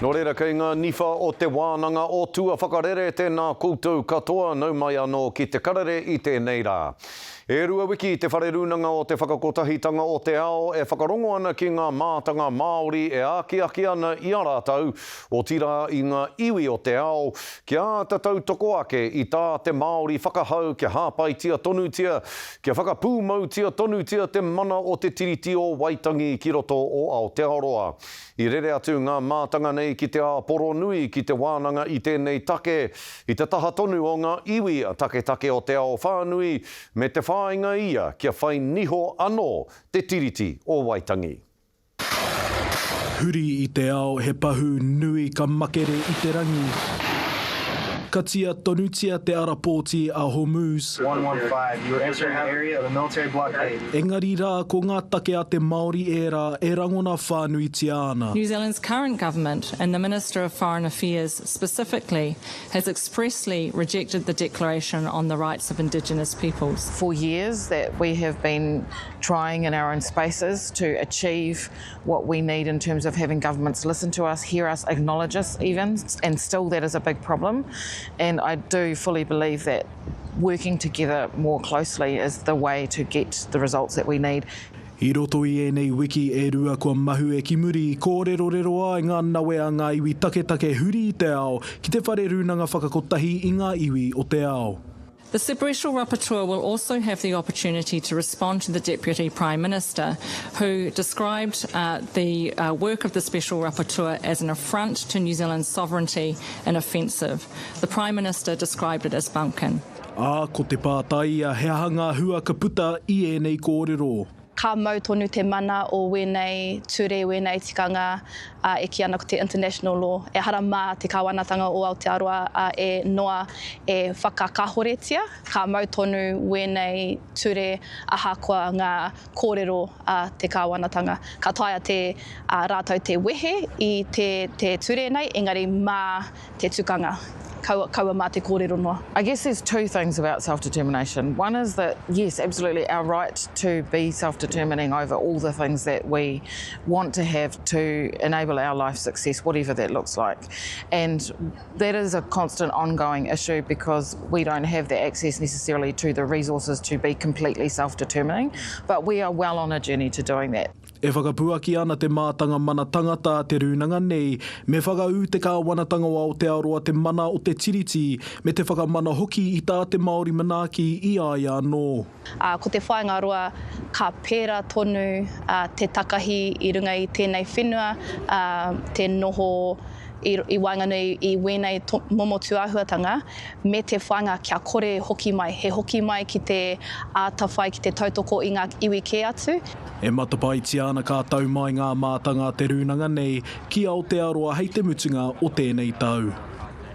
Nō reira, kei ngā niwha o te wānanga o tua whakarere tēnā koutou katoa, nau mai anō ki te karere i tēnei rā. E rua wiki te Whare Rūnanga o Te Whakakotahitanga o Te Ao e whakarongo ana ki ngā mātanga Māori e akiaki ana i a rātou, otirā i ngā iwi o te ao, kia āta tautoko ake i tā te Māori whakahau kia hāpaitia tonutia, kia whakapūmautia tonutia te mana o Te Tiriti o Waitangi ki roto o Aotearoa. I rere atu ngā mātanga nei ki Te Āporonui ki te wānanga i tēnei take, i te taha tonu o ngā iwi taketake o te ao whānui, me te whāinga ia kia whai niho anō te Tiriti o Waitangi. Huri i te ao he pahū nui ka makere i te rangi. Katia tonutia te ara pōti a Hormuz. Engari rā ko ngā take a te Māori ērā e rangona whānuitia ana. New Zealand's current government and the Minister of Foreign Affairs specifically has expressly rejected the Declaration on the Rights of Indigenous Peoples. For years that we have been trying in our own spaces to achieve what we need in terms of having governments listen to us, hear us, acknowledge us even, and still that is a big problem. And I do fully believe that working together more closely is the way to get the results that we need. I roto i ēnei wiki e rua kua mahue ki muri i kōrerorero ai ngā nawe a ngā iwi taketake huri i te ao ki te whare rūnanga whakakotahi i ngā iwi o te ao. The Special Rapporteur will also have the opportunity to respond to the Deputy Prime Minister, who described uh, the uh, work of the Special Rapporteur as an affront to New Zealand's sovereignty and offensive. The Prime Minister described it as bumpkin. Ā, ko te pātai ia, he aha ngā hua ka puta i ēnei kōrero? Ka mau tonu te mana o wēnei ture, wēnei tikanga, ā, e kī ana ko te international law. Ehara mā te kāwanatanga o Aotearoa ā, e noa e whakakahoretia, ka mau tonu wēnei ture ahakoa ngā kōrero a te kāwanatanga. Ka taea te, ā, rātou te wehe i te, te ture nei, engari mā te tukanga, kaua, kaua mā te kōrero noa. I guess there's two things about self-determination. One is that, yes, absolutely, our right to be self-determining over all the things that we want to have to enable our life success, whatever that looks like. And that is a constant ongoing issue because we don't have the access necessarily to the resources to be completely self-determining, but we are well on a journey to doing that. E whakapuaki ana te mātanga mana tangata a te rūnanga nei, me whakaū te kāwanatanga o Aotearoa te mana o te Tiriti me te whakamana hoki i tā te Māori manaaki i a ia anō. Ā, ko te whāinga roa ka pērā tonu te takahi i runga i tēnei whenua, ā, te noho i, i waenganui i wēnei momo tūāhuatanga, me te whāinga kia kore hoki mai, he hoki mai ki te āta whai, ki te tautoko i ngā iwi kē atu. E matapaetia ana ka tau mai ngā mātanga a te rūnanga nei ki Aotearoa hei te mutunga o tēnei tau.